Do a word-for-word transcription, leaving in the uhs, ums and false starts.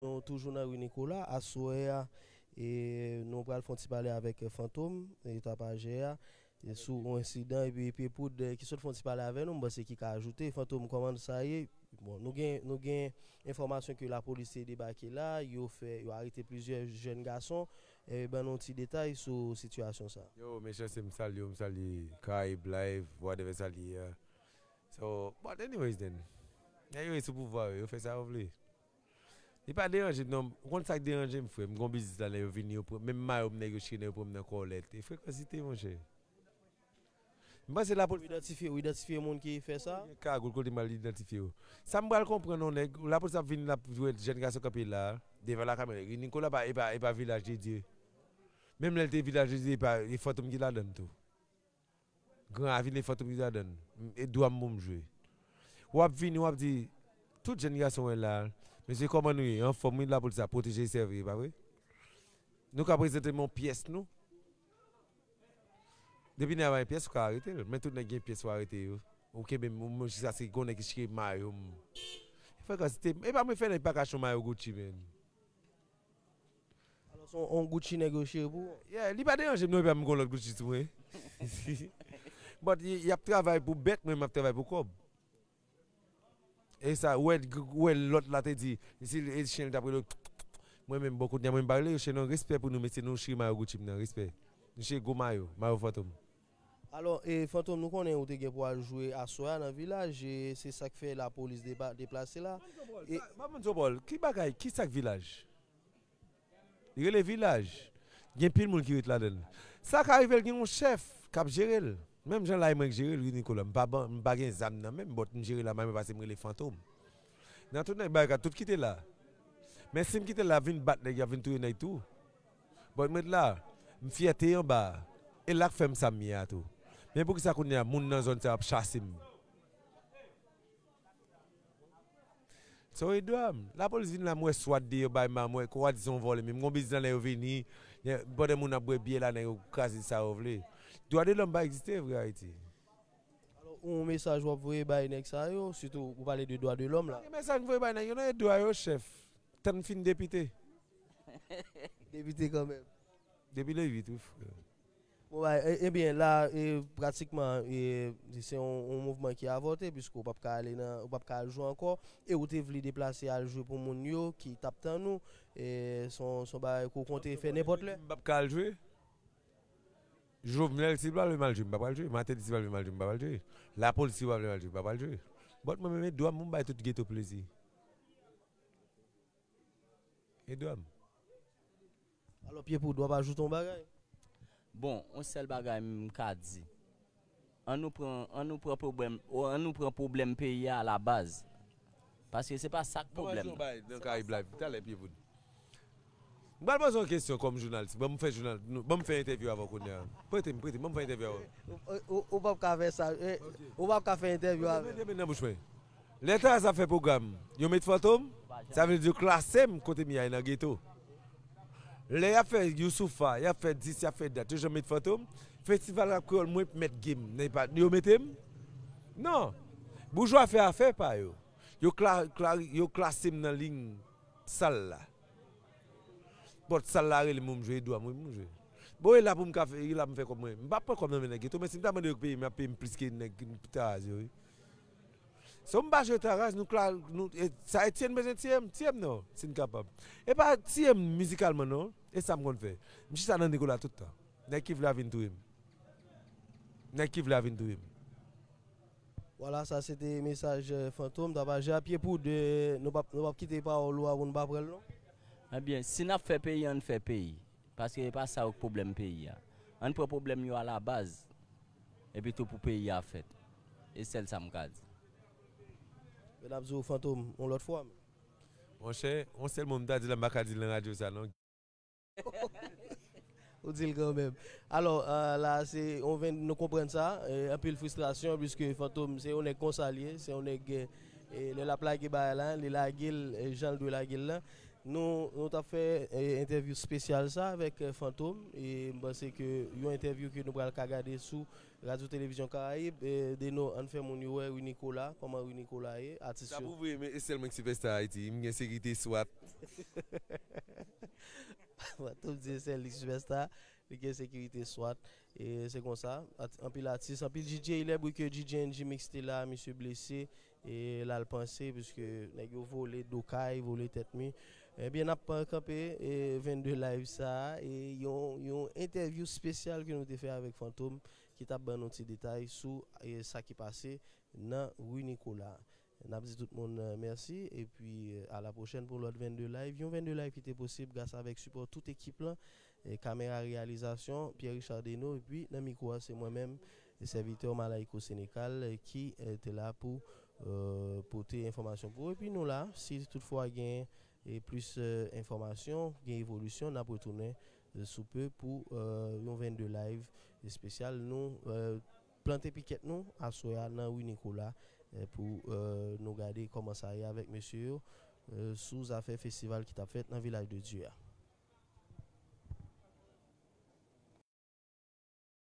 Nou toujou nan ri Nicolas. Aswè a, e, nou pral fè yon ti pale avèk, e, Fantom, e, tapajè a, e, sou yon ensidan, epi Pye Poud, e, ki sot fè yon ti pale avè nou, m panse ki ka ajoute. Fantom, kòman sa ye? Bon, nou gen, nou gen enfòmasyon ke lapolis te debake la, yo fè, yo arete plizyè jèn gason. E, ban nou ti detay sou sitiyasyon sa. Yo, mesye, se m salye w, m salye Caraïbe Live, whatever sa l ye a. So, but anyways then, nèg yo sou pouvwa yo, yo fè sa yo vle. Li pa deranje m non, ou konn sa k deranje m, frè? M gon biznis la, nèg yo vini, yo pran, menm mayo m, nèg yo chire, nèg yo pran m nan kòlèt. E frekansite, monchè. M panse lapolis. Ou idantifye, ou idantifye moun ki fè sa? Gen kagoul kote m al idantifye yo. Sa m pral konprann, non, nèg, lapolis ap vin, l ap jwenn jèn gason kanpe la, devan lakamera. Nicolas pa, e pa, e pa Vilaj de Dye. Menm lè l te Vilaj de Dye, e pa, e Fantom ki ladann tou. Gran Ravin, e Fantom ki ladann. E dwa m pou m jwe. W ap vini, w ap di, tout jèn gason wè la, mesye, kòman nou ye? Anfòm, wi, lapolis ap pwoteje, e sèvi, e pa vre? Nou ka prezante m yon pyès nou. Depi nèg la pa gen pyès, ou ka arete l. Men tout nèg gen pyès, ou arete yo. Ou kenbe m, ou, jiskaske gon nèg ki chire mayo m. Frekansite, e pa mwen fè nèg pa ka chire mayo Gucci, men. Alò, se yon, yon Gucci nèg yo chire pou ou? Yeah, li pa deranje m non, e pa m gon lòt Gucci sou mwen. But y, y ap travay pou bèt, mwen m ap travay pou kòb. E sa, ou wè, ou wè lòt la te di, si e chen l t ap rele, mwen menm, bon, kounye a, mwen m pa rele yo chen non, respè pou nou, mesye, nou chire mayo Gucci m nan, respè. Nou chire gwo mayo, mayo Fantom. Alò, e, Fantom, nou konnen ou te gen pou al jwe aswè a nan Vilaj, e se sa k fè lapolis depa-, deplase la. E pa moun Zopòl, ki bagay, ki sa k Vilaj? Li rele Vilaj. Gen pil moun ki ret ladan l. Sa ka rive l gen yon chèf k ap jere l. Menm jan la e mwen k jere l, wi, Nicolas. M pa ban, m pa gen zam nan men m, but m jere la, mwen pase m rele Fantom. Nan tout nèg barikad, tout ki te la. Men si m kite l la, vin bat nèg, y ap vin touye nèg tou. But m ret la, m fyète anba a. E la k fè m sa m ye a tou. Men poukisa kounye a, moun nan zòn sa yo ap chase m? So, e dwa m. Lapolis vin la, m wè swat deyò bay ma, m wè kwa di se yon vòlè, men m gon biznis la, nèg yo vini, pandan moun ap bwè byè la, nèg yo kraze sa yo vle. Dwa de lòm pa egziste vre Ayiti. Alò, yon mesaj w ap voye bay nèg sa yo, sitou ou pale de dwa de lòm la. Pa gen mesaj m voye bay nèg yo, non, e dwa yo, chèf. Tann fin depite. Depite kanmenm. Depi le uit, wi, frè. Bon, bay, e, ebyen, la, e, pratikman, e, se yon, yon mouvman ki avòte, piske w p ap ka ale nan, w p ap ka al jwe ankò, e ou te vle deplase al jwe pou moun yo ki t ap tann ou, e, se yon, se yon bagay ke w konte fè nenpòt lè. M p ap ka al jwe. Jovenel, si l pa vle m al jwe, m p ap al jwe. Martelly, si l pa vle m al jwe, m p ap al jwe. Lapolis, si l pa vle m al jwe, m p ap al jwe. But mwen menm, e dwa m pou m bay tout geto plezi. E dwa m. Alò, Pye Poud, w ap ajoute yon bagay? Bon, yon sèl bagay m ka di. An nou pran, an nou pran pwoblèm, o, an nou pran pwoblèm peyi a alabaz. Paske se pa sa k pwoblèm nan. Nan Caraïbe Live, talè, Pye Poud. M pral poze yon kesyon kòm jounalis. Ban m fè jounal, nou, ban m fè entèvyou avè w kounye a. Prete m, prete m, ban m fè entèvyou avè w. Ou, ou, ou p ap ka fè sa, eh, ou p ap ka fè entèvyou avè m. Mete men nan bouch mwen. Lè Taraz ap fè pwogram, yo met Fantom, sa vle di yo klase m kote m ye a nan geto. Lè y ap fè Youssoupha, y ap fè dis, y ap fè dat, yo janm met Fantom. Festival Rap Kreyòl, mwen mèt game, men pa, yo mete m? Non. Boujwa fè afè pa yo. Yo kla-, kla-, yo klase m nan liy sal la. But sal la rele m pou m jwe, e dwa m wi pou m jwe. Bon, e la pou m ka fè, e la pou m fè kòb mwen. M p ap pran kòb nan men nèg geto, men si m ta mande yo k peye m, y ap peye m plis ke nèg Taraz yo, wi. So m pa jwe Taraz, nou kla-, nou, e, sa Etienne bezwen tiye m, tiye m non, si n kapab. E pa tiye m mizikalman non, e sa m konn fè. M chita nan Nicolas tout tan. Nèg ki vle a vin touye m. Nèg ki vle a vin touye m. Vwala, sa se te mesaj, eh, Fantom, tapajè a. Pye Poud, eh, nou p ap, nou p ap kite pawòl ou a pou n pa pran l non. Ebyen, si n ap fè peyi, ann fè peyi. Paske e pa sa yo k pwoblèm peyi a. Ann pran pwoblèm yo alabaz. Epi tou pou peyi a fèt. E sèl sa m ka di. Men n ap di w Fantom yon lòt fwa. Monchè, yon sèl mo m ta di la, m pa ka di l nan radyo sa non. Ou di l kanmenm. Alò, eh, la, se, on ven, nou konprann sa, eh, anpil fristrasyon, piske Fantom, se yon nèg konsa l ye, se yon nèg, eh, lè l ap lage bagay la, li lage l, eh, jan l dwe lage l lan. Nou, nou t ap fè eh, entèvyou espesyal sa avèk eh, Fantom e m panse ke yon entèvyou ke nou pral ka gade sou Radyo Televizyon Karayib. Eh, Deno, ann fè moun yo wè Wi Nicolas, kòman Wi Nicolas ye, atis yo. Sa pou vre, men e sèl mwen ki sipèsta Ayiti, m gen sekirite swat. Fantom di e sèl li sipèsta, li gen sekirite swat. E se konsa, at- anpil atis, anpil D J, lè bri ke D J N G Mix te la, misye blese, e l al panse, piske nèg yo vole do kay, vole tèt mi. Ebyen, n ap kanpe e vennde live sa a, e yon, yon entèvyou espesyal ke nou te fè avèk Fantom, ki t ap ban nou ti detay sou e sa ki pase nan Wi Nicolas. N ap di tout moun eh, mèsi, epi eh, a la pwochèn pou lòt vennde live. Yon vennde live ki te posib gras avèk sipò tout ekip lan, eh, kamera reyalizasyon, Pierre Richard Deno, epi nan mikwo a se mwen menm, sèvitè Malayko Sénécal, eh, ki eh, te la pou eh, pote enfòmasyon pou ou. Epi nou la, si toutfwa gen eh, plis eh, enfòmasyon, gen evolisyon, n ap retounen eh, sou pe pou eh, yon vennde live espesyal. Nou eh, plante pikèt nou aswè a nan Wi Nicolas eh, pou eh, nou gade kòman sa ye avèk mesye yo eh, sou zafè festival ki t ap fèt nan Vilaj de Dye a.